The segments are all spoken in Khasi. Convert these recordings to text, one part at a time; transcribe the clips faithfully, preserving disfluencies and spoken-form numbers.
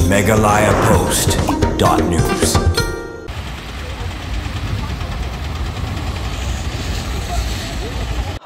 Meghalaya Post dot news.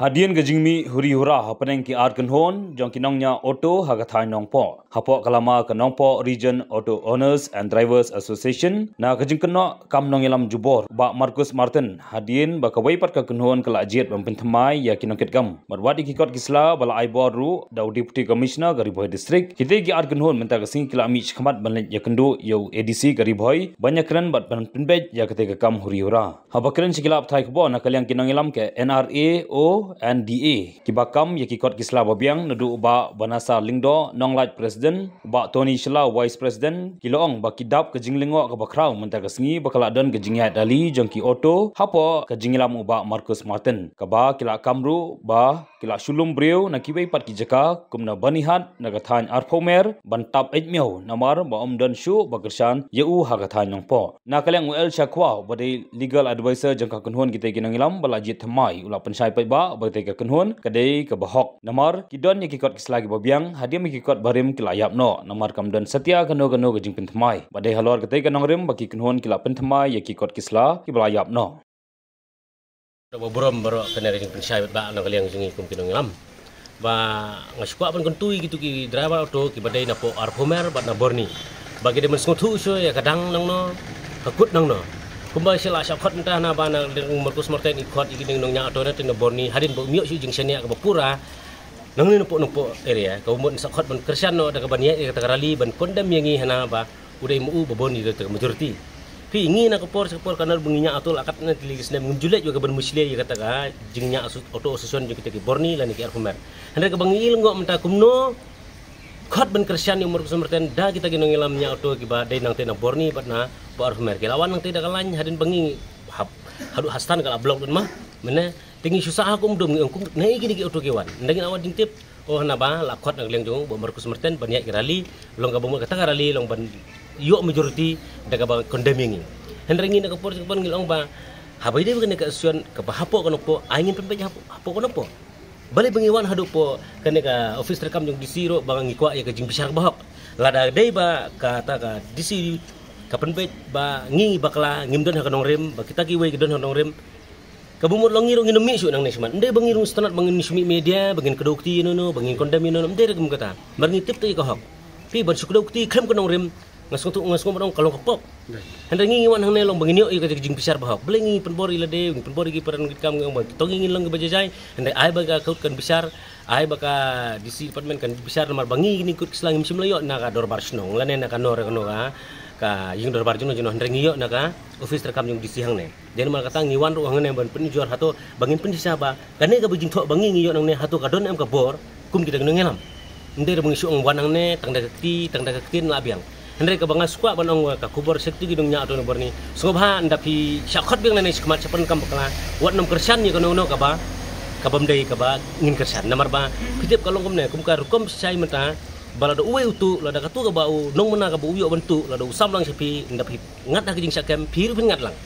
Hadien ka jingmih huri hura hapdeng ki ar kynhun jong ki nongñiah auto ha ka thaiñ Nongpoh, hapoh ka lama ka Nongpoh Region Auto Owners and Drivers Association, na ka jingkynnoh kam nongïalam jubor Bah Marcus Martin, hadien ba kawei pat ka kynhun ka la jied ban pynthymmai ïa ki nongkitkam bad wat ïa ki kot ki sla ba la ai bor ruh da u Deputy Commissioner ka Ri Bhoi District. Kitei ki ar kynhun mynta ka sngi ki la mih shakhmat ban leit ïakynduh ïa u A D C ka Ri Bhoi ban ïakren bad ban pynbeit ïa katei ka kam huri hura. Haba kren sha ki lad pathai khubor na ka liang ki nongïalam ka N R A O and D A, kiba kam ïa ki kot ki sla babiang, naduh u Bah Banasar Lyngdoh, nonglait President, u Bah Tony Shylla, Vice President, ki la ong ba ki dap ka jinglyngngoh kaba khraw mynta ka sngi ba ka la don ka jingïaid rally jong ki auto hapoh ka jingïalam u Bah Marcus Martin, kaba ki la kam ruh ba ki la shu lum briew na kiwei pat ki jaka kum na Banihat, na ka thaiñ Arphew Mer, ban tap eit miaw namar ba ym don shuh ba kyrshan ïa u ha ka thaiñ Nongpoh. Na ka liang u L Shakhwa, ba dei legal advisor jong ka kynhun kitei ki nongïalam ba la jied thymmai, u la pynshai paidbah ba katei ka kynhun ka dei kaba hok namar ki don ïa ki kot ki sla kiba biang, hadien ba ki kot barim ki la ïap noh namar kam don satia kano kano ka jingpynthymmai. Ba dei halor katei ka nongrim ba ki kynhun ki la pynthymmai ïa ki kot ki sla kiba la ïap noh. Ba burom baroh kane ka jingpynshai paidbah na ka liang jong ngi kum ki nongïalam. Ba nga shu kwah ban kyntu ïa kitu ki driver auto kiba dei napoh Arphew Mer bad na Borni. Ba ki dei ban sngewthuh shuh ïa ka dang nangno, ka kut nangno. Kumba shu la shah khot mynta na ba na ding Marcus Martin i khot ïa ki ding nongñiah auto na te na Borni, hadien ba um ïoh shuh jingshaniah kaba pura. Nangne napoh, napoh area kaba mut sa khot ban kyrshan noh da kaba ïaid ïa kata ka rally ban condemn ïa ngi hana ba u dei ma u ba bun ïa kata ka majority. Phi, ngi na ka por sha ka por, ka nor ba ngi ñiah auto la katne tylli ki snem, ngim ju leit ïa ka ban mushlia ïa kata ka jingñiah asso-, auto association jong kita ki Borni lane ki Arphew Mer. Hynrei kaba ngi lyngngoh mynta kumno khot ban kyrshan ïa u Marcus Martin da kita ki nongïalam ñiah auto kiba dei nangtei na Borni bad napoh Arphew Mer. Ki la wan nangtei da ka lain, hadien ba ngi hap, haduh ha stand ka la block lut ma. Mynne te ngi shu sah ha ka um dum, ngi ong kum naei kine ki auto ki wan. Ynda ngi la wad jingtip, oh, hana ba la khot na ka liang jong u Bah Marcus Martin ban ïaid ki rally, long kaba mut kata ka rally long ban ïoh majority da kaba condemn ïa ngi. Hynrei ngi na ka por jong ka ban ngi la ong ba haba ïadei bad kane ka association kaba hapoh ka Nongpoh, ai ngin pynbeit hapoh, hapoh ka Nongpoh. Balei ba ngi wan haduh poh kane ka office treikam jong D C ruh ba ngi kwah ïa ka jingbishar kaba hok. Lada dei ba kata ka D C ka pynbeit ba ngi bakla ngim don ha ka nongrim, ba kita kiwei ki don ha ka nongrim, kaba mut long ngi ruh ngin ym mih shuh nangne shakhmat. Ym dei ba ngi ruh sngewtynnat ba ngin shu mih media ba ngin kdew kti ïano ïano, ba ngin condemn ïano ïano, ym dei ruh kum kata. Namar ngi tip te ïa ka hok. Phi, ban shu kdew kti khlem ka nongrim, nga sngewthuh, nga sngewbha ong ka long ka pop. Hynrei ngi, ngi wan hangne long ba ngin ïoh ïa ka jingbishar ba hok. Balei ngi pynbor ïa lade, ngi pynbor ïa ki para nongkitkam, ngi ong ba to ngi ngin long kiba jai jai. Hynrei ai ba ka kot kan bishar, ai ba ka D C department kan bishar namar ba ngi kine ki kot ki sla ngim shym la ïoh na ka dorbar shnong lane na ka nor ka nor ka, ka ïing dorbar jong no jong no, hynrei ngi ïoh na ka office treikam jong D C hangne. Dei namar kata ngi wan ruh hangne ban pynjur hato ba ngin pynshisha ba kane kaba jingthoh ba ngi ngi ïoh nangne hato ka don em ka bor kum kita ki nongïalam. Ym dei ruh ba ngi shu ong wan hangne tang da ka kti, tang da ka ktien la biang. Hynrei kaba nga shu kwah ban ong ka khubor sha kitu ki nongñiah auto na Borni, sngewbha ynda phi shah khot biang nangne shakhmat sha pyndonkam bakla, wat nym kyrshan ïa kano kano kaba, kaba ym dei kaba ngin kyrshan. Namar ba phi tip ka long kumne, kum ka rukom shai mynta, ba lada uwei u tuh, lada katu kaba u nongmuna kaba u ïoh ban tuh, lada u sam lang sha phi, ynda phi ngat ha ka jingshah kem, phi ruh phin ngat lang.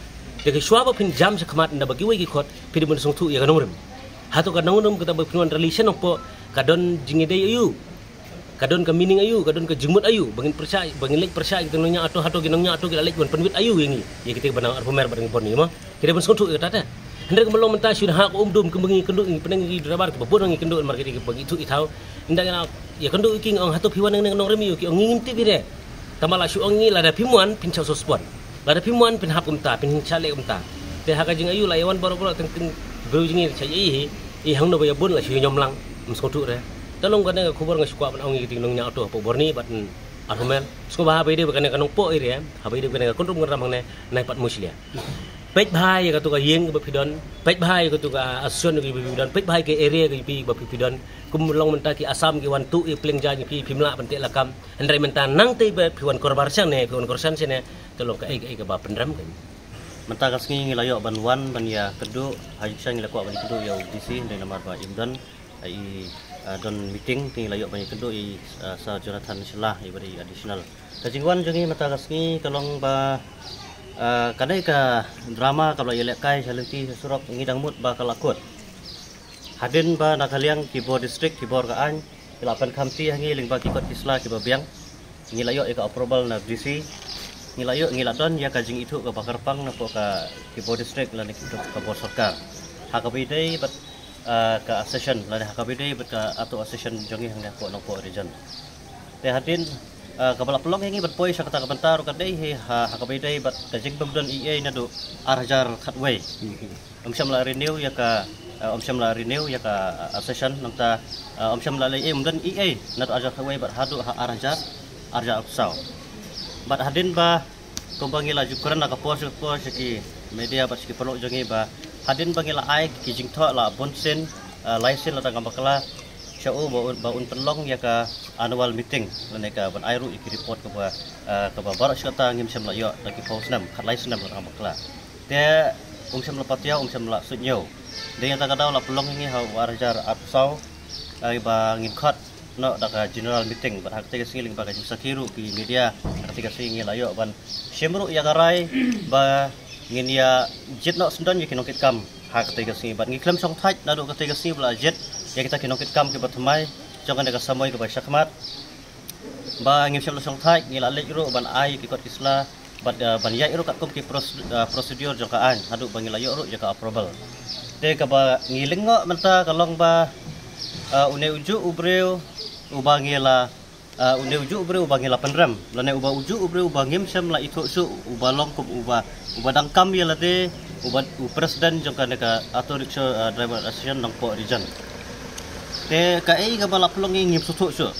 Te ka shuwa ba phin jam shakhmat ynda ba kiwei ki khot, phi dei ban sngewthuh ïa ka nongrim. Hato ka nongrim kata ba phin wan rally sha Nongpoh, ka don jingïadei aïu, ka don ka meaning aïu, ka don ka jingmut aïu ba ngin pyrshah, ba ngin leit pyrshah ïa kita ki nongñiah auto, hato ki nongñiah auto ki la leit ban pynwit aïu ïa ngi, ïa kita kiba na Arphew Mer bad na Borni, mo? Ki dei ban sngewthuh ïa kata te. Hynrei kumba long mynta shu ha ka um dum, kumba ngi kynduh, ngi pyneng ïa ki driver kiba bun ngi kynduh namar ki dei kiba ithuh ithaw. Ynda ngi la ïakynduh ïa ki, ngi ong hato phi wan nangne ka nongrim aïu, ki ong ngi ngim tip ïa re. Tangba la shu ong ïa ngi lada phim wan phin shah suspend, lada phim wan phin hap kumta, phin shah leh kumta. Te ha ka jingaïu la ïa wan baroh baroh, teng teng briew jong ngi shah ïa i hi, i hangno ba ïa bun la shu ïa ñiom lang. Ym sngewthuh re. Te long kane ka khubor nga shu kwah ban ong ïa ki nongñiah auto hapoh Borni bad Arphew Mer, sngewbha haba ïadei bad kane ka Nongpoh area, haba ïadei bad kane ka kynrum kynram hangne, nai pat mushlia. Peit bha ïa katu ka ïing kaba phi don, peit bha ïa katu ka association kaba phi don, peit bha ïa ka area kaba phi, kaba phi, phi don. Kum long mynta ki Assam ki wan tuh ïa pleng jaiñ ïa phi, phim lah ban teh lakam. Hynrei mynta nangtei ba phi wan korbar shane, phi wan korbar shane, te long kaei kaei kaba pynrem kein. Mynta ka sngi ngi la ïoh ban wan ban ïakynduh, ha jingshisha ngi la kwah ban ïakynduh ïa u D C, hynrei namar ba im don, i, ah, don meeting, te ngi la ïoh ban ïakynduh ïa i, ah, Sir Jonathan Shylla, i ba dei i additional. Ka jingwan jong ngi mynta ka sngi ka long ba, ah, kane ka drama kaba la ïalehkai sha lynti sha surok ngi dang mut ba ka la kut. Hadien ba na ka liang ki bor district, ki bor ka aiñ, ki la pynkhamti ha ngi lyngba ki kot ki sla kiba biang. Ngi la ïoh ïa ka approval na D C. Ngi la ïoh, ngi la don ïa ka jingithuh kaba kyrpang napoh ka ki bor district lane ki bor sorkar. Ha kaba ïadei bad, ah, ka association lane ha kaba ïadei bad ka Auto Association jong ngi hangne hapoh Nongpoh Region. Te hadien, ah, kaba la pynlong ïa ngi ban poi sha kata ka bynta ruh ka dei hi ha, ha kaba ïadei bad ka jingbym don ei ei naduh ar hajar khatwei. Ym shym la renew ïa ka, ah, ym shym la renew ïa ka, ah, association, nangta, ah, ym shym la leh ei ei, ym don ei ei naduh ar hajar khatwei bad haduh ha ar hajar arphew saw. Bad hadien ba kumba ngi la ju kren ha ka por sha ka por sha ki media bad sha ki paralok jong ngi ba hadien ba ngi la ai ki jingthoh la bun sien, ah, lai sien la tang ka bakla sha u ba un, ba un pynlong ïa ka annual meeting lane ka ban ai ruh ïa ki report kaba, ah, kaba baroh shi katta ngim shym la ïoh da ki phew snem, khatlai snem la tang ka bakla. Te um shym la patiaw, um shym la suidñiew. Dei ïa kata ka daw la pynlong ïa ngi ha u ar hajar arphew saw, ah, ba ngin khot noh da ka general meeting bad ha katei ka sngi lyngba ka jingsakhi ruh ki media, ha katei ka sngi ngi la ïoh ban shim ruh ïa ka rai ba ngin ïa jied noh syndon ïa ki nongkitkam ha katei ka sngi bad ngi khlem shongthait naduh katei ka sngi ba la jied ïa kita ki nongkitkam kiba thymmai jong kane ka samoi kaba shakhmat. Ba ngim shym la shongthait, ngi la leit ruh ban ai ki kot ki sla bad, eh, ban ïaid ruh katkum ki pros-, eh, procedure jong ka aiñ haduh ba ngi la ïoh ruh ïa ka approval. Te kaba ngi lyngngoh mynta ka long ba, eh, une ujuh u briew uba ngi la, eh, une ujuh u briew uba ngi la pynrem lane uba ujuh u briew uba ngim shym la ithuh shuh, uba long kum uba, uba dang kam ïa lade, uba u president jong kane ka Auto Rickshaw, eh, Driver Association Nongpoh Region. Te kaei kaba la pynlong ngi ngim sngewthuh shuh.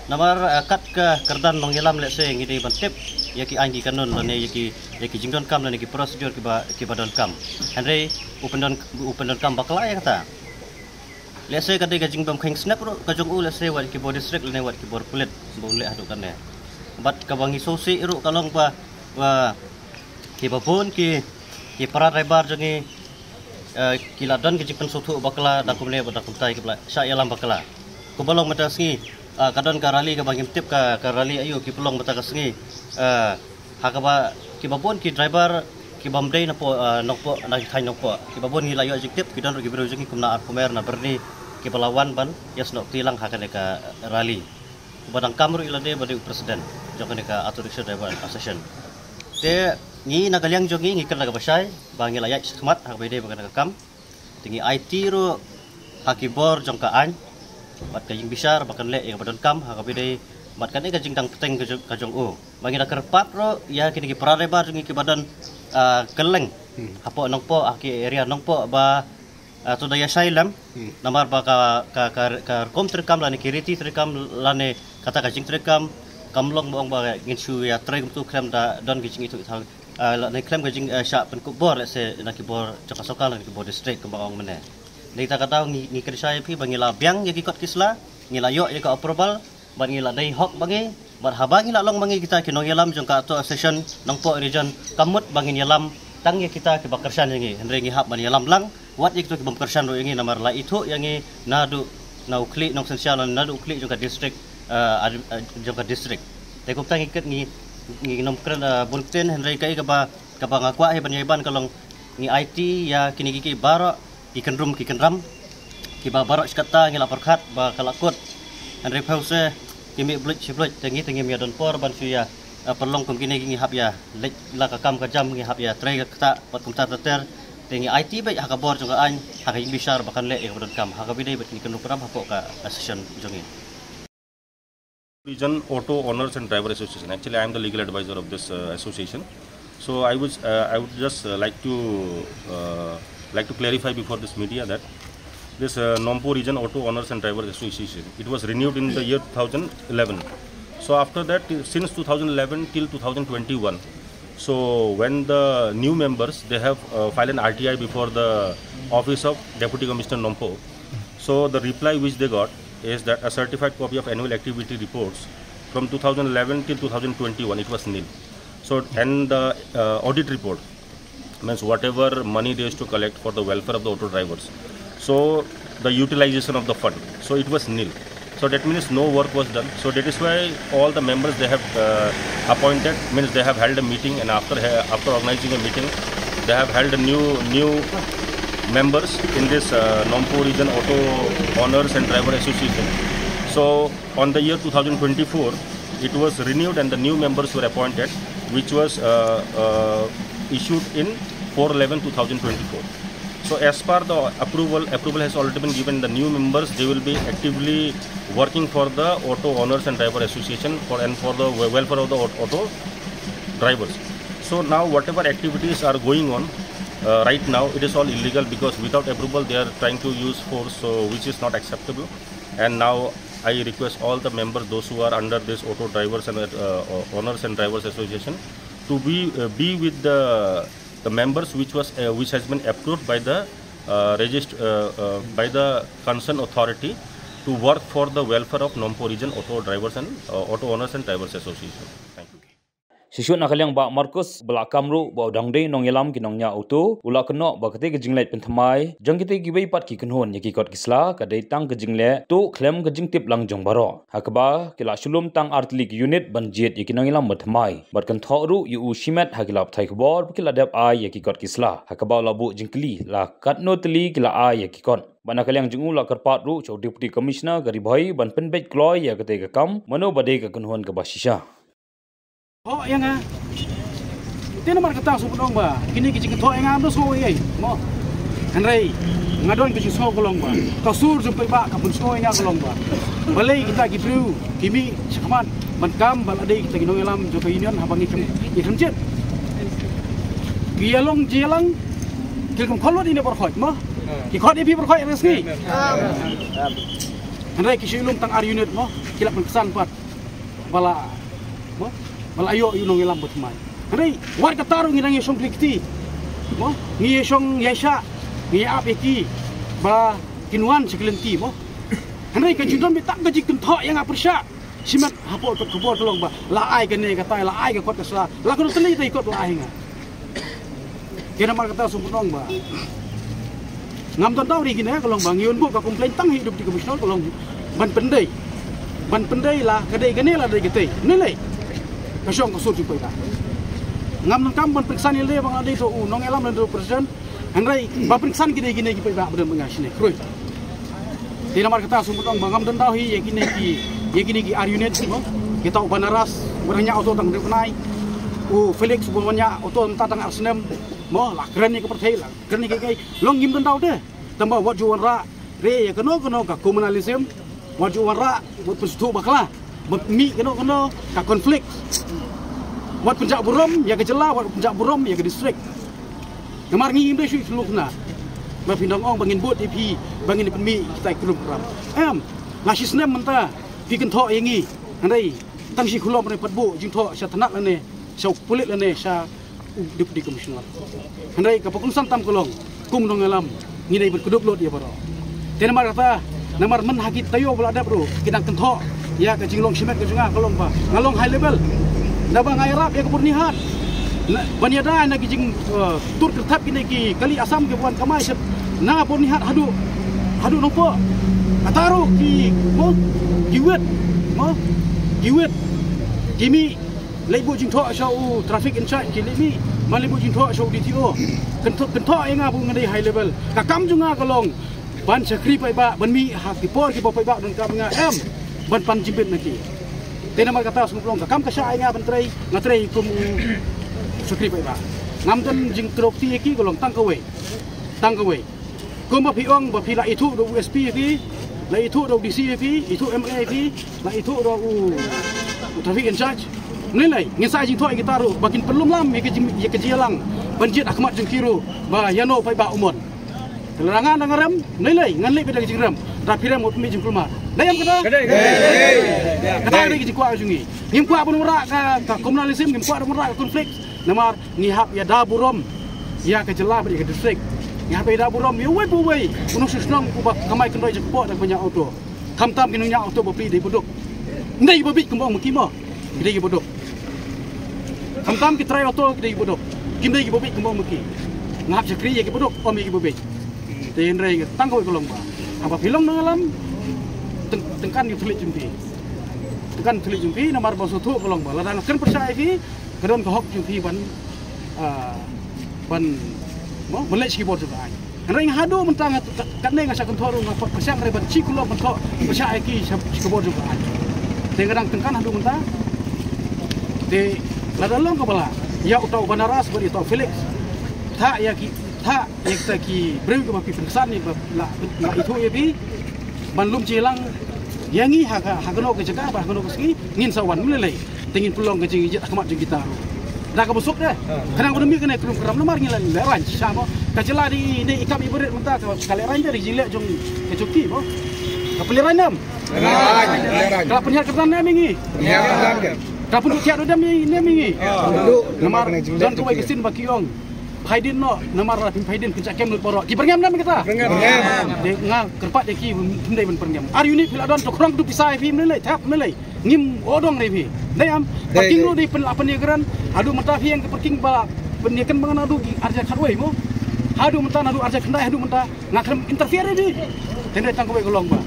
Namar, eh, kat ka kyrdan nongïalam lehse ngi dei ban tip ïa ki aiñ ki kanun lane ïa ki, ïa ki jingdonkam lane ki procedure kiba, kiba donkam. Hynrei u pyndon, u pyndonkam bakla ïa kata. Lehse ka dei ka jingbym kheiñ snep ruh ka jong u lehse wat ki bor district lane wat ki bor pulit ba un leh haduh kane. Bad kaba ngi sngewsih ruh ka long ba, ba kiba bun ki, ki para driver jong ngi, eh, ki la don ki jingpynsngewthuh bakla da kumne bad da kumta kiba la shah ïalam bakla. Kumba long mynta ka sngi, eh, ka don ka rally kaba ngim tip ka, ka rally aïu ki pynlong mynta ka sngi. Eh, ha kaba kiba bun ki driver kibym dei napoh, eh, Nongpoh, na ki thaiñ Nongpoh. Kiba bun ngi la ïoh jingtip ki don ruh ki briew jong ngi kum na Arphumer na Byrni kiba la wan ban ïasnoh kti lang ha kane ka rally. Uba dang kam ruh ïa lade ba dei u president jong kane ka Auto Rickshaw Driver Association. Te ngi na ka liang jong ngi ngi kren da kaba shai ba ngi la ïaid shakhmat ha kaba ïadei bad kane ka kam. Te ngi aiti ruh ha ki bor jong ka aiñ bad ka jingbishar ba kan leh ïa kaba donkam ha kaba ïadei bad kane ka jingdang bteng ka jong, ka jong u. Ba ngi da kyrpad ruh ïa kine ki para driver jong ngi kiba don, ah, kylleng hapoh Nongpoh, ha ki area Nongpoh ba, ah, to da ïa shai lem. Namar ba ka, ka, ka, ka rukom treikam lane ki riti treikam lane kata ka jingtreikam kam long ba ong ba ngin shu ïatrei kumtu khlem da don ki jingithuh ithaw, ah, lane khlem ka jing, ah, shah pynkup bor lehse na ki bor jong ka sorkar lane ki bor district kumba ong mynne. Dei ta ka daw ngi, ngi kren shai ïa phi ba ngi la biang ïa ki kot ki sla, ngi la ïoh ïa ka approval, bad ngi la dei hok ba ngi, bad haba ngi la long ba ngi kita ki nongïalam jong ka Auto Association Nongpoh Region, ka mut ba ngin ïalam tang ïa kita kiba kyrshan ïa ngi, hynrei ngi hap ban ïalam lang wat ïa kito kibym kyrshan ruh ïa ngi namar la ithuh ïa ngi naduh na u khlieh nongsynshar lane naduh u khlieh jong ka district, eh, ad-, eh, jong ka district. Te kumta ngi kit ngi, ngi nym kren, eh, bun ktien, hynrei kaei kaba, kaba nga kwah hi ban ïa ban ka long ngi aiti ïa kine ki, ki baroh ki kynrum ki kynram kiba baroh shi katta ngi la pyrkhat ba ka la kut. Hynrei phew se ki mih bluit shi bluit, te ngi te ngim ïa don por ban shu ïa, eh, pynlong kum kine ki, ngi hap ïa leit la ka kam ka jam, ngi hap ïatrei ka ktah bad kumta ter ter. Te ngi aiti beit ha ka bor jong ka aiñ ha ka jingbishar ba kan leh ïa kaba donkam ha kaba ïadei bad kine ki kynrum kynram hapoh ka association jong ngi. Region Auto Owners and Driver Association. Actually, I am the legal advisor of this, uh, association. So I was, uh, I would just, uh, like to, uh, like to clarify before this media that this, uh, Nongpoh Region Auto Owners and Drivers Association, it was renewed in the year two thousand eleven. So after that, since two thousand eleven till two thousand twenty-one, so when the new members, they have, uh, filed an R T I before the office of Deputy Commissioner Nongpoh. So the reply which they got is that a certified copy of annual activity reports from two thousand eleven till two thousand twenty-one, it was nil. So, and the, uh, audit report, means whatever money they used to collect for the welfare of the auto drivers, so the utilization of the fund, so it was nil. So that means no work was done. So that is why all the members, they have, uh, appointed, means they have held a meeting, and after ha-, after organizing a meeting, they have held a new, new members in this, uh, Nongpoh Region Auto Owners and Driver Association. So on the year two thousand twenty-four, It was renewed and the new members were appointed, which was uh, uh, issued in four eleven two thousand twenty-four. So as per the approval, approval has already been given. The new members, they will be actively working for the Auto Owners and Driver Association for and for the welfare of the auto drivers. So now whatever activities are going on uh, right now, it is all illegal because without approval they are trying to use force, so which is not acceptable. And now I request all the members, those who are under this Auto Drivers and uh, uh, Owners and Drivers Association, to be uh, be with the the members which was uh, which has been approved by the uh, regist- uh, uh, by the concerned authority to work for the welfare of Nompo Region Auto Drivers and uh, Auto Owners and Drivers Association. Thank you. Shishoh na ka liang Bah Marcus Blakam ruh ba u dang dei nongïalam ki nongñiah auto u la kynnoh ba katei ka jingleit pynthymmai jong kitei kiwei pat ki kynhun ïa ki kot ki sla ka dei tang ka jingleh tuh khlem ka jingtip lang jong baroh. Ha kaba ki la shu lum tang ar tylli ki unit ban jied ïa ki nongïalam ba thymmai bad kynthoh ruh ïa u shimet ha ki la pathai khubor ba ki la dep ai ïa ki kot ki sla. Ha kaba u la buh jingkylli la katno tylli ki la ai ïa ki kot. Bad na ka liang jong u la kyrpad ruh sha u Deputy Commissioner ka Ri Bhoi ban pynbeit kloi ïa katei ka kam mano ba dei ka kynhun kaba shisha. Ho ïa nga. Te namar kata shu pynong ba kine ki jingkynthoh ïa nga, ym da sngew ei ei mo. Hynrei nga don ka jingsngew ka long ba ka sur jong paidbah ka pynsngew ïa nga ka long ba balei kita ki briew ki mih shakhmat ban kam ba la dei kita ki nongïalam jong ka union haba ngi khlem, ngi khlem jied. Ki ïalong jingïalang ki khlem khot lut ïa ine baroh khoit mo. Ki khot ïa phi baroh khoit, ïa nga sngi. Hynrei ki shu ïalum tang ar unit mo, ki la pynksan pat ba la mo, ba la ïoh ïa u nongïalam ba thymmai. Hynrei wat kata ruh ngi dang ïashong kti mo, ngi ïashong ïaishah, ngi ïa ap ïa ki ba kin wan sha ki lynti mo. Hynrei ka jingdon beit tang ka jingkynthoh ïa nga pyrshah. Shimet hapoh kot khubor ka long ba la ai kane katai, la ai ka kot ka sla, la katno tylli tai kot la ai nga. Te namar kata shu pynong ba ngam don daw ri kine ka long ba ngi un buh ka complain tang hi Deputy Commissioner ka long ban pyndei, ban pyndei la ka dei kane la dei katei. Nilai ka shong ka sur jong paidbah. Ngam donkam ban pynksan ïa lade ba nga dei to u nongïalam lane u president. Hynrei ba pynksan ki dei kine ki paidbah ba don ba nga shane khrui. Te namar kata shu pynong ba ngam don daw hi ïa kine ki, ïa kine ki ar unit mo. Kita u Banaras ba dang ñiah auto tang hynriew bnai. U Felix ba wan ñiah auto mynta tang ar snem mo, la kren ïa ka pyrthei, la kren ïa kiei kiei. Long ngim don daw te. Tang ba wat ju wanrah re ïa kano kano ka communalism, wat ju wanrah, wat pynsngewthuh bakla, wat mih kano kano ka conflict. Wat pynjah burom ïa ka jylla, wat pynjah burom ïa ka district. Namar ngi ngim dei shuh shuh na ba phin dang ong ba ngin bud ïa phi ba ngin pynmih kita ki rum ram. Em, la shi snem mynta phi kynthoh ïa ngi. Hynrei tang shi khulom ne pat buh jingthoh sha tnat lane sha u pulit lane sha u Deputy Commissioner. Hynrei kaba kongsan tam ka long kum nongïalam ngi dei ban kdup lut ïa baroh. Te namar kata, namar myn ha ki taïew ba la dep ruh ki dang kynthoh ïa ka jinglong shimet ka jong nga ka long ba nga long high level. Naba nga ïarap ïa ka Byrnihat ban ïada na ki jing, eh, tur kyrthep kine ki kali Assam kiba wan kamai sha na Byrnihat haduh, haduh Nongpoh. Kata ruh ki mo, ki wit mo, ki wit ki mih leit buh jingthoh sha u traffic in charge, ki leit mih ban leit buh jingthoh sha u D T O. Kynthoh, kynthoh ïa nga ba nga dei high level. Ka kam jong nga ka long ban shakri paidbah, ban mih ha ki por kiba paidbah donkam ïa nga, em, ban pan jingbit na ki. Te namar kata sngewbha long ka kam ka shah ïa nga ban trei, nga trei kum u shakri paidbah. Ngam don jingkdew kti ïa ki, ka long tang kawei, tang kawei. Kumba phi ong ba phi la ithuh da u S P ïa phi, la ithuh da u D C ïa phi, ithuh M L A ïa phi, la ithuh da u, u traffic in charge. Nilai ngin sa jingthoh ïa kita ruh ba kin pynlum lam ïa ka jing, ïa ka jingïalang ban jied ha khmat jong ki ruh ba ïano paidbah u mon. Te lada nga dang rem, nilai ngan leit beit da ka jingrem. Da phi rem, wat pynmih jingkulmar. Dei em kata? Ka dei, ka dei. Kata ka dei ka jingkwah jong ngi. Ngim kwah ban wanrah ka, ka communalism, ngim kwah ban wanrah ka conflict. Namar ngi hap ïada burom ïa ka jylla bad ïa ka district. Ngi hap ïada burom ïa uwei pa uwei u nongshong shnong uba kamai kynroi jingkpoh da kaba ñiah auto. Khamtam ki nongñiah auto bapli dei baduk. Ym dei kiba bieit kumba ong ma ki mo. Ki dei kiba duk. Khamtam ki trai auto ki dei kiba duk. Kim dei kiba bieit kumba ong ma ki. Nga hap shakri ïa kiba duk, ym ïa kiba bieit. Te hynrei tang kawei ka long ba haba phi long nongïalam, tyng-, tyngkan ïa u thylliej jong phi. Tyngkan u thylliej jong phi, namar ba sngewthuh ka long ba lada nga kren pyrshah ïa phi, ka don ka hok jong phi ban, ah, ban, mo, ban leit sha ki bor jong ka aiñ. Hynrei nga haduh mynta nga, ka, katne nga shah kynthoh ruh nga pyrshang re ban shu kulo kynthoh pyrshah ïa ki sha, sha ki bor jong ka aiñ. Te nga dang tyngkan haduh mynta. Lada long kaba lah ïa uta u Banaras bad ïa uta u Felix, thah ïa ki, thah ïa kita ki briew kiba phi pynksan ïa ba la, la ithuh ïa phi ban lum jingïalang ïa ngi ha ka, ha kano ka jaka bad ha kano ka sngi, ngin sa wan, mlei lei. Te ngin pynlong ka jingïeit ha khmat jong kita ruh. Da kaba suk de. Khnang ba ym mih kane ka rum ka ram namar ngi la lehraiñ shisha mo. Ka jylla de i ne i kam i barit mynta ka, ka lehraiñ de, da ka jingleh jong ka jong ki mo. Ka pynlehraiñ ne em? Lehraiñ, lehraiñ. Ka la pynhiar kyrdan ne em ïa ngi? Pynhiar kyrdan. Ka la pynduh thiah duh ne em ïa ngi? Namar don kawei ka sien ba ki ong, phaidien noh, namar lada phim phaidien phin shah kem lut baroh. Ki pyrngem ne em kita? Pyrngem. Te nga kyrpad ïa ki, phim dei ban pyrngem. Ar unit phi la don, to khrong tu pisa ïa phi, mlei lei, thep mlei lei. Ngim ong dong re phi. Dei em? Parking ruh dei pyn, la pynïakren. Haduh mynta phi ïeng ka parking ba pynïakren ba ngan haduh ki arja khatwei mo. Haduh mynta, haduh arja khyndai, haduh mynta nga khlem interfere re phi. Te dei tang kawei ka long ba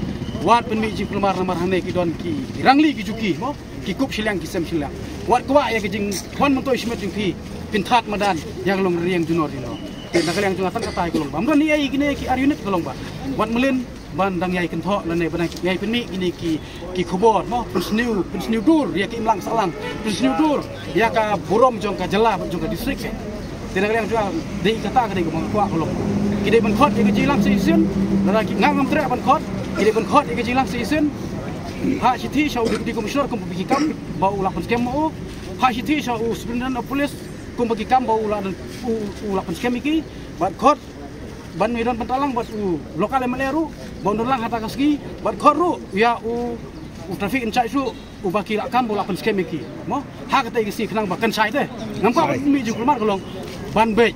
wat pynmih jingkulmar namar hangne ki don ki rangli ki juki mo. Ki kup shiliang ki sem shiliang. Wat kwah ïa ka jingwan myntoi shimet jong phi. Pynthad madan ïa ka long riang junor jino. Te na ka liang jong nga tang kata ka long ba ym don ei ei kine ki ar unit ka long ba wat mlien ban dang ïai kynthoh lane ban ïai pynmih kine ki, ki khubor mo, pynsniew, pynsniew dur ïa ka imlang sahlang, pynsniew dur ïa ka burom jong ka jylla bad jong ka district. Te na ka liang jong nga dei kata ka dei kaba nga kwah ka long. Ki dei ban khot ïa ka jingïalang sa shisien, lada ki, nga ngam treh ban khot, ki dei ban khot ïa ka jingïalang sa shisien. Ha shithi sha u Deputy Commissioner kumba ki kam ba u lah pynskhem ma u. Ha shithi sha u Superintendent of Police kumba ki kam ba u lah, u, u lah pynskhem ïa ki. Bad khot ban ïadon bynta lang bad u local M L A ruh ba un don lang ha kata ka sngi, bad khot ruh ïa u, u traffic in charge ruh uba ki lah kam ba u lah pynskhem ïa ki mo. Ha kata ka sngi khnang ba kan shai te. Ngam kwah ban mih jingkulmar ka long ban beit,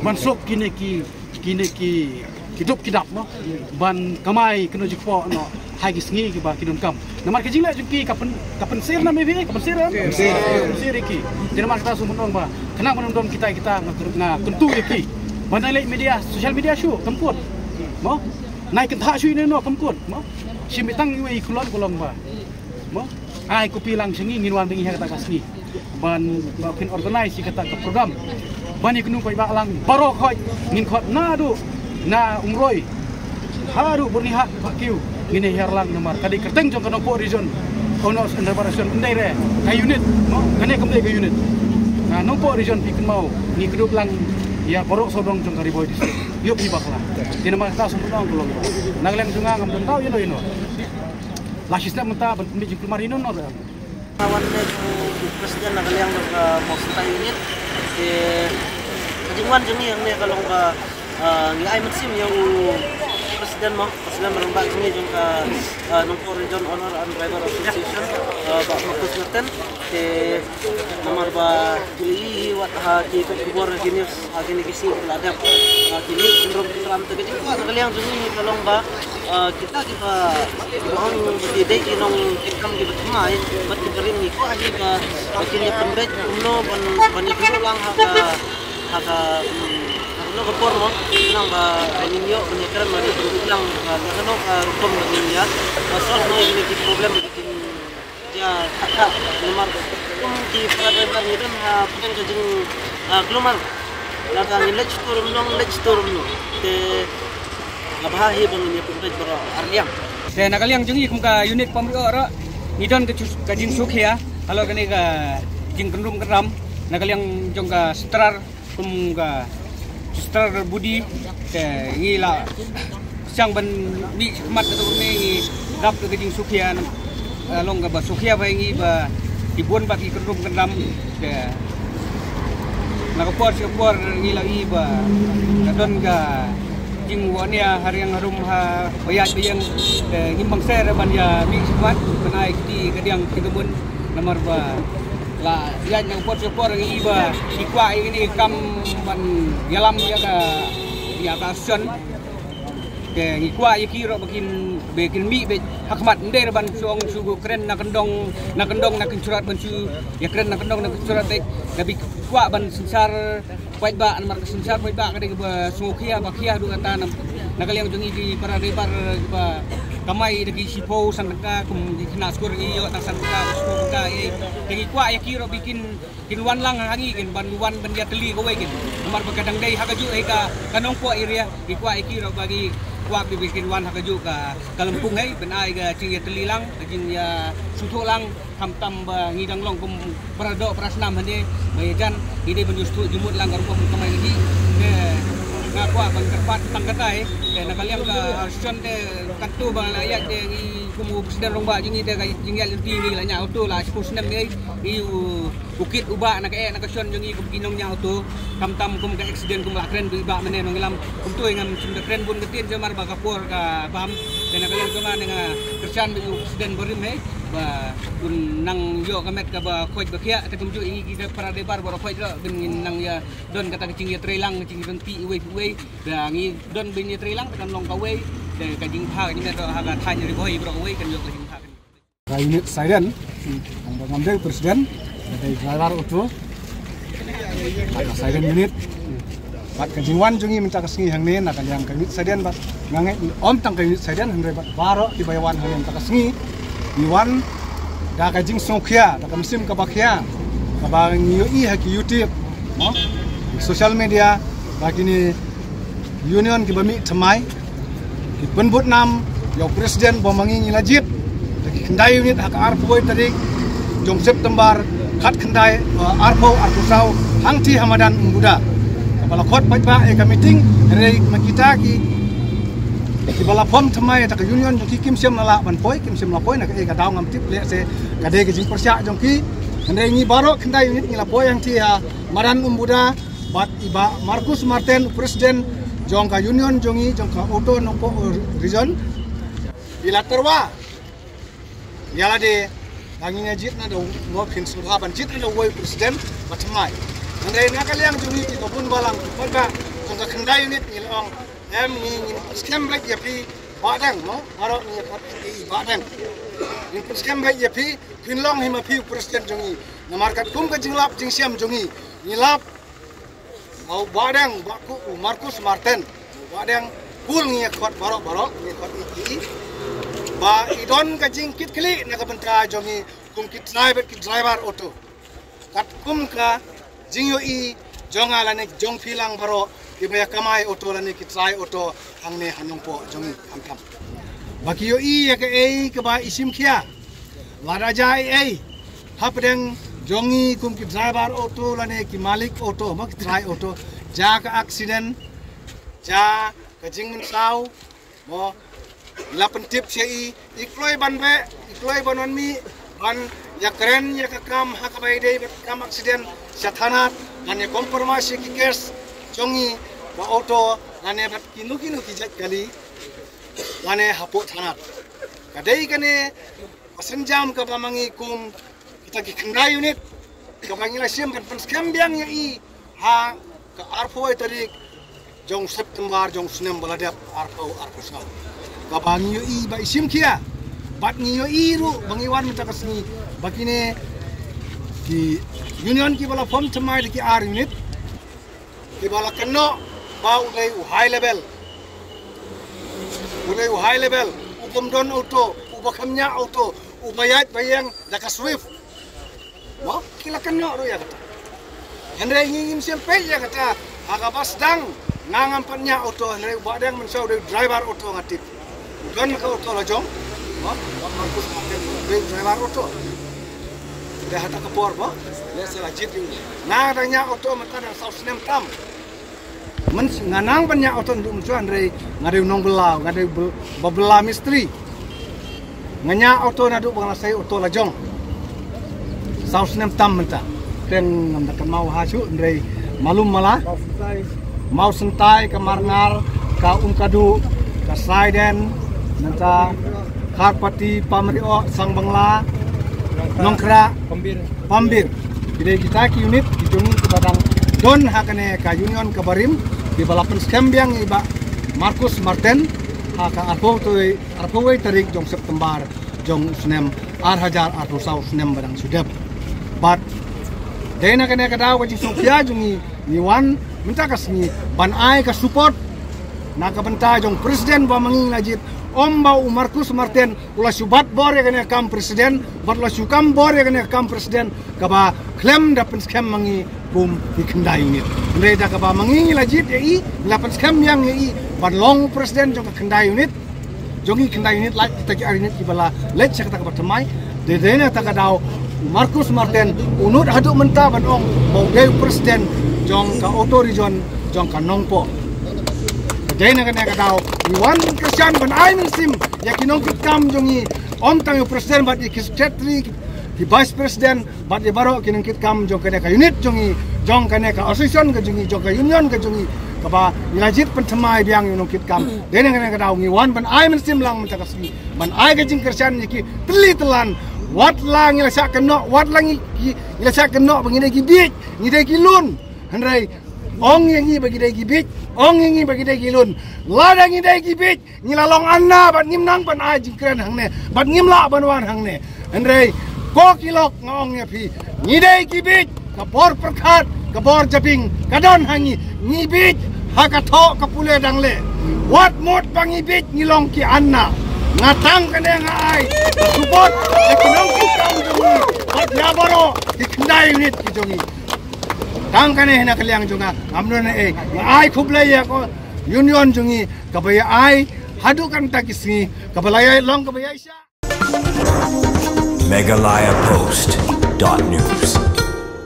ban suk kine ki, kine ki, ki dup ki dap mo, ban kamai kano jingkpoh noh ha ki sngi kiba ki donkam. Namar ka jingleh jong ki ka pyn, ka pynsir na me phi, ka pynsir em? Pynsir. Pynsir ïa ki. Te namar kata shu mynta ba khnang ban ym don kita kita nga, nga kyntu ïa ki ban ïaleh media, social media shuh, kam kut mo. Nai kyntha shuh ïa no, kam kut mo. Shi mih tang iwei i khulon ka long ba mo, ai copy lang sha ngi, ngin wan bad ngi ha kata ka sngi ban, ba phin organize ïa kata ka program. Ban ïa kynduh paidbah lang baroh khoit, ngin khot naduh na Umroi haduh Byrnihat, Phatkiew, ngin ïa hiar lang namar ka dei kyrteng jong ka Nongpoh Region Owners and Driver Association, ym dei re ka unit mo, kane kam dei ka unit. Na Nongpoh Region phi kynmaw ngi kdup lang ïa baroh sawdong jong ka Ri Bhoi District. Ïoh phi bakla. Te namar kata shu mynta ka long na ka liang jong nga ngam don daw ïa no ïa no. La shisnem mynta ban pynmih jingkulmar ïa no no re. Nga wan ne u president na ka liang jong ka Mawsyntai unit. Te ka jingwan jong ngi hangne ka long ba, ah, ngi ai mynsiem ïa u president mo, president ba rangbah jong ngi jong ka, ah, Nongpoh Region Owner and Driver Association, ah, Bah Marcus Ngerten. Te namar ba ngi la ïohi wat ha ki khubor, ki news, ha kine ki sngi ba la dep, ha ki news kynrum kynram, te ka jingkwah na ka liang jong ngi ka long ba, ah, kita kiba, kiba ong ba ki dei ki nongtrei kam kiba thymmai bad kiba rim, ngi kwah hi ba, ba kin ïa pynbeit kumno ban, ban ïa kynduh lang ha ka, ha ka, hmm, ha kano ka por mo, khnang ba ngin ïoh ban ïa kren, ban ïa pynbeit lang ha kano ka rukom ba ngin ïa, ba solve noh ïa kine ki problem ba ki Ïa, ka, ka, namar kum ki para driver ngi don ha pdeng ka jing, ah, kulmar. Lada ngi leit stur ym long, leit stur ym long. Te nga bha hi ba ngin ïa pynbeit baroh arliang. Te na ka liang jong ngi kum ka unit Pamriew ruh ngi don ka ju-, ka jingsngewkhia halor kane ka jingkynrum kynram na ka liang jong ka Central. Kum ka Central Body te ngi la sdang ban mih shakhmat, kato ne ngi rap da ka jingsngewkhia, eh, long kaba sngewkhia ba ngi ba ki bun ba ki kynrum kynram. Te na ka por sha ka por ngi la ïohi ba ka don ka jingwahnia ha riang harum ha ba ïaid ba ïeng. Te ngim bang sher ban ïa mih shakhmat ban ai kti kadiang kti kmon. Namar ba la ïaid na ka por sha ka por ngi ba ngi kwah ïa kane ka kam ban ïalam ïa ka, ïa ka association. Te ngi kwah ïa ki ruh ba kin, ba kin mih beit ha khmat, ym dei ban shu ong shu kren na kyndong, na kyndong na kynshurat, ban shu ïa kren na kyndong na kynshurat beit. Te ngi kwah ban synshar paidbah, namar ka synshar paidbah ka dei kaba sngewkhia ba khia haduh katta. Na ka liang jong ngi ki para driver kiba kamai da ki shiphew san tyngka, kum ki khynnah skul ngi ïoh tang san tyngka, shiphew tyngka, Te ngi kwah ïa ki ruh ba kin, kin wan lang ha ngi, kin ban wan ban ïatylli kawei kin. Namar ba ka dang dei ha kajuh hi ka, ka Nongpoh area, ngi kwah ïa ki ruh ba ngi kwah ba kin wan ha kajuh ka, ka lympung hi, ban ai ka jingïatylli lang, ka jingïasngewthuh lang, khamtam ba ngi dang long kum para doh para snam hangne, ba ïa jan ngi dei ban ïasngewthuh jingmut lang ka rukom kamai ngi. Te nga kwah ban kyrpad tang kata hi. Te na ka liang ka Arshon te katto ba la ïaid te ngi kum u president rangbah jong ngi te ka jingïaid lynti ngi la ñiah auto la shiphew snem ei. Ngi u, u kit u bah na ka eh na ka shon jong ngi kum ki nongñiah auto. Khamtam kum ka accident kum la kren bad i bah mynne nongïalam. Kumto ngam shym da kren bun ka ktien namar ba ka por ka bam. Te na ka liang jong nga ne nga kyrshan bad u president barim hi ba un nang ïoh ka met kaba khoit ba khiah, te kumjuh ïa ngi ki para driver baroh khoit ruh ban ngin nang ïa don kata ka jingïatreilang, ka jingïaryntih iwei pa iwei. Ba ngi don ban ïatreilang te kan long kawei, te ka jingbha ka jingmet ruh ha ka thaiñ Ri Bhoi baroh kawei kan ïoh ka jingbha. Ka unit Siren, ngam dei president, ka dei driver auto, ka Siren unit. Bad ka jingwan jong ngi mynta ka sngi hangne na ka liang ka unit Siren bad nga ngeit ym tang ka unit Siren hynrei bad baroh kiba ïawan hangne mynta ka sngi ngi wan da ka jingsngewkhia, da ka mynsiem kaba khia, kaba ngi ïohi ha ki YouTube, mo, social media, ba kine union kiba mih thymmai ki pynbud nam ïa u president ba ma ngi ngi la jied da ki khyndai unit ha ka arphew tarik jong September khatkhyndai, eh, arphew arphew saw hangtei ha madan Umbuda. Kaba la khot paidbah ïa ka meeting, hynrei ma kita ki, kiba la form thymmai ïa ka union jong ki kim shym la lah ban poi, kim shym la poi na kaei ka daw ngam tip lehse ka dei ka jingpyrshah jong ki. Hynrei ngi baroh khyndai unit ngi la poi hangtei ha madan Umbuda. Bad i bah Marcus Marten, president jong ka union jong ngi, jong ka Auto Nongpoh Region, i la tyrwa ïa lade ba ngin ïa jied na da u, mo, phin sngewbha ban jied na da uwei u president ba thymmai. Hynrei na ka liang jong ngi kiba bun balang, kiba jong ka khyndai unit ngi la ong, em, ngi, ngin skhem beit ïa phi Bah Deng, mo, baroh ngi ïa khot ïa i Bah Deng. Ngin skhem beit ïa phi, phin long hi ma phi u president jong ngi. Namar katkum ka jinglap jingshem jong ngi, ngi lap ba u Bah Deng, ba ku, u Marcus Marten, u Bah Deng, kul ngi ïa khot baroh, baroh ngi ïa khot ïa i, ba i don ka jingkitkhlieh na ka bynta jong ngi kum ki trai bad ki driver auto. Katkum ka jingïohi jong nga lane jong phi lang baroh kiba ïa kamai auto lane ki trai auto hangne ha Nongpoh jong ngi khamtam. Ba ki ïohi ïa kaei kaba i shim khia. Lada jia ei ei hapdeng jong ngi kum ki driver auto lane ki malik auto, mo, ki trai auto, jia ka accident, jia ka jingmynsaw, mo, la pyntip sha i, i kloi ban beh, i kloi ban wan mih ban ïa kren ïa ka kam ha kaba ïadei bad ka kam accident sha thanat, ban ïa compromise ïa ki case jong ngi ba auto lane bad kino kino ki jait kali lane hapoh thanat. Ka dei kane ka sienjam kaba ma ngi kum kita ki khyndai unit kaba ngi la shim ban pynskhem biang ïa i ha ka arphew tarik jong September jong snem ba la dep, arphew arphew saw. Kaba ngi ïohi ba i shim khia bad ngi ïohi ruh ba ngi wan mynta ka sngi ba kine ki union kiba la form thymmai da ki ar unit kiba la kynnoh ba u dei u high level, u dei u high level, u bym don auto, u ba kham ñiah auto, u ba ïaid ba ïeng da ka Swift. Mo, ki la kynnoh ruh ïa kata. Hynrei ngi ngim shym peit ïa kata. Ha kaba sdang nga ngam pat ñiah auto, hynrei u Bah Deng mynshuwa u dei u driver auto nga tip. U don ka auto la jong. Mo, u Bah Marcus Marten u dei u driver auto. Te hata ka por, mo, lehse la jied ïa u. Nga dang ñiah auto mynta dang saw snem tam. Myn, nga nang ban ñiah auto naduh mynshuwa, hynrei nga dei u nongbylla, nga dei u byl-, ba bylla mistri. Nga ñiah auto naduh ba nga la sei auto la jong. Saw snem tam mynta. Te ngam da kynmaw ha shuh, hynrei malum mala. Mawsyntai, ka Marngar, ka Umkadu, ka Saiden, nangta Kharpati, Pamrioh, Sangbangla, Nongkhrah, Pambir. Ki dei kita ki unit ki jong ngi kiba dang don ha kane ka union kaba rim, kiba la pynskhem biang i Bah Marcus Marten ha ka arphew wei, arphew wei tarik jong September jong u snem ar hajar arphew saw, u snem ba dang shu dep. Bad dei na kane ka daw ka jingsngewkhia jong ngi, ngi wan mynta ka sngi ban ai ka support na ka bynta jong president ba ma ngi la jied, Ym ba u Marcus Martin u la shu bat bor ïa kane ka kam president, bad la shu kam bor ïa kane ka kam president, kaba khlem da pynskhem ma ngi kum ki khyndai unit. Hynrei da kaba ma ngi ngi la jied ïa i, ngi la pynskhem ïa ngi ïa i ban long president jong ka khyndai unit, jong ngi khyndai unit, lait kita ki ar unit kiba la leit sha kata kaba thymmai. Dei dei na kata ka daw u Marcus Martin u nud haduh mynta ban ong ba u dei u president jong ka auto region jong ka Nongpoh. Dei na kane ka daw ngi wan kyrshan ban ai mynsiem ïa ki nongkitkam jong ngi, ym tang ïa u president bad ïa ki secretary, ki vice president, bad ïa baroh ki nongkitkam jong kane ka unit jong ngi, jong kane ka association ka jong ngi, jong ka union ka jong ngi, kaba ngi la jied pynthymmai biang ïa u nongkitkam. Dei na kane ka daw ngi wan ban ai mynsiem lang mynta ka sngi ban ai ka jingkyrshan ïa ki tylli tyllan. Wat la ngi la shah kynnoh, wat la ngi ki, ngi la shah kynnoh ba ngi dei ki bieit, ngi dei ki lun. Hynrei ong ïa ngi ba ngi dei ki bieit, ong ïa ngi ba ngi dei ki lun. Lada ngi dei ki bieit, ngi la long anna bad ngim nang ban ai jingkren hangne, bad ngim lah ban wan hangne. Hynrei ko ki lok, nga ong ïa phi, ngi dei ki bieit, ka bor pyrkhat, ka bor jabieng ka don ha ngi. Ngi bieit ha ka thoh ka pule dang leh. Wat mut ba ngi bieit, ngi long ki anna. Nga tang kane nga ai ka support ïa ki nongkitkam jong ngi bad ïa baroh ki khyndai unit ki jong ngi. Tang kane hi na ka liang jong nga, ngam don ei, nga ai khublei ïa ka union jong ngi kaba ïa ai haduh kata ka sngi, kaba la ïa long kaba ïa shah. Meghalaya Post dot news.